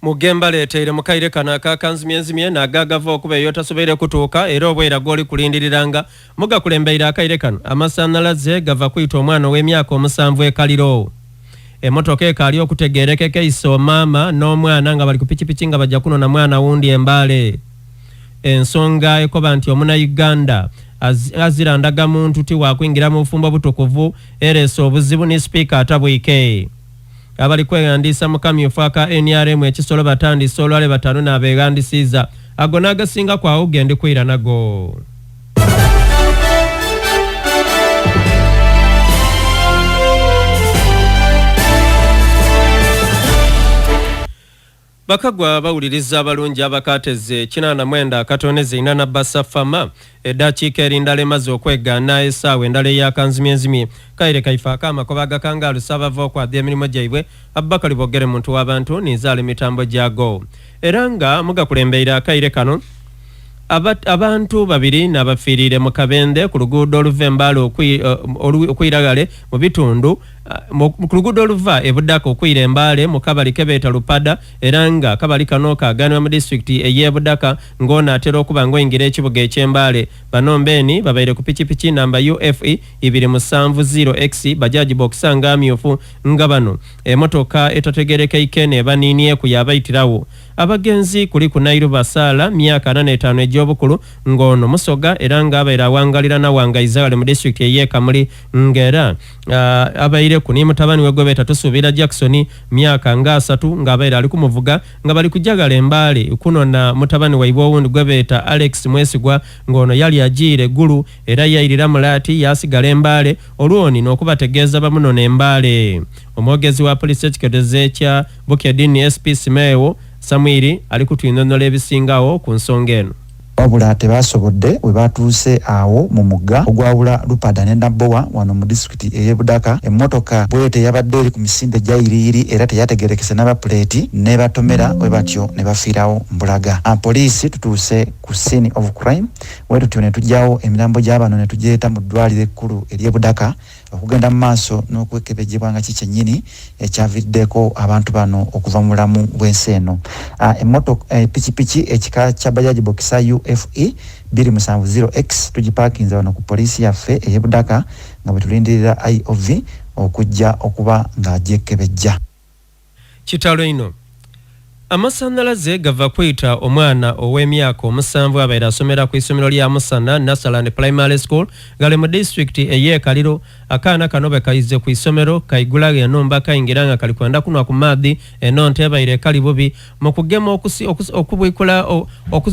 Mugembaleeteire mukaire kano akakanzimyenzimye nagagava okuba eyo tasoboire kutuuka era obwera gw'oli kulindiriranga mugakulembeire akaire kano amasannyalaze gava kwita omwana ow'emyaka 7 ekaliro. Emotoka ekaali okutegeerekeka eise omama n'omwana nga bali ku pikipiki nga bajja kunona mwana wundi embaale. Ensonga ekoba nti omunnayuganda azira ndagamuntu ti wakwingira mu bufumbo butukuvu ereese obuzibu ni sipiika atabwike. Abali kweghandiisa mu kamyufu aka NRM ekisolo batandise olwale 5 n'abeeghandisiiza ago n'agasinga kwawo gendi kwira nago. Bakagwa bawuliriza abalungi abakateze 89.4 na basa fama eddakiika erindala emaze okwegaana essaawa endala eyakanzimyenzimye kaire kaife akamakoba agakangaalusa abava okwadda emirimu gyaibwe Abubakari Bogere muntu w'abantu ninzaala emitambo gyago era nga mugakulembeire akaire kano abantu babiri n'abafiirire mu kabende ku luguudo oluva embaale okwiragale mu bitundu ku luguudo oluva ebudaka okwira embaale mu kabali kebeeta Lupada era nga kabali kano kaganibwa mu disitulikiti ey'ebudaka ng'ono atera okuba ng'oyingira ekibuga eky'embaale. Bano mbeeni babaire ku pikipiki namba UFE 270X bajaji boxer nga amyufu nga bano emotoka etategerekeike n'ebaniinieku yabaitirawo. Abagenzi kuliku Nairu Basaala myaka 45 egy'obukulu ng'ono musoga era nga abaire awangalira nawangaiza wale mu disitulikiti ey'ekamuli ng'era abaireku ni mutabani we gwebeeta Tusuubira Jackson myaka nga 3 nga abaire ali kumuvuga nga bali kujagala embaale kunona mutabani waibwe owundi gwebeeta Alex Mwesigwa ng'ono yali ajiire Gulu era yairira mulaati yasigala embaale olwoni n'okubategeeza bamunona embaale. Omwogezi wa poliisi ekiketezo ekya Bukedini SP Simeo Samwiri ali kutwinonnola ebisingawo ku nsonga eno. Wabula tebasobodde we batuuse awo mu mugga ogwawula Lupada ne Nabowa wano mu disitulikiti ey'e Budaka, emmotoka bwete eyabadde eri ku misinde gya yiriyiri era teyategeerekese naba puleeti n'ebatomera bwe batyo ne bafiirawo mbulaga. Poliisi tutuuse ku scene of crime bwe tutyo ne tuggyawo emirambo gya bano ne tugireeta mu ddwaaliro ekkulu ery'e Budaka okugenda mu maaso n'okwekebejjebwa nga ki kyennyini ekyaviiriddeko abantu bano okuva mu bulamu bw'ensi eno. Emmotoka pikipiki ekika kya Bajaj Boxer UFE 270X tugipaakinze wano ku poliisi yaffe ey'e Budaka nga bwe tulindirira IOV okujja okuba ng'agyekebejja. Kitalo ino. Amasannyalaze gava kwita omwana ow'emyaka 7 abaire asomera ku isomero lya Musana Nasaland Primary School gale mu disitulikiti ey'ekaliro. Akaana kano bwe kaize ku isomero kaigulagho enumba kaingira nga kali kwenda kunwa ku maadhi eno nte ebaire ekali bubi mu kugema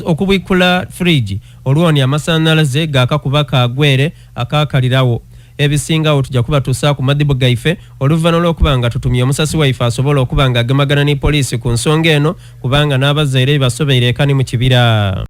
okubwikula fridge olwoni amasannyalaze gakakuba kagwere akakalirawo. Ebisingawo tujja kubatuusaaku madhibu gaife oluvannyuma lw'okuba nga tutumye omusasi waife asobola okuba nga agemagana ni poliisi ku nsonga eno kubanga n'abazaire basobeire eka ni mu kibira.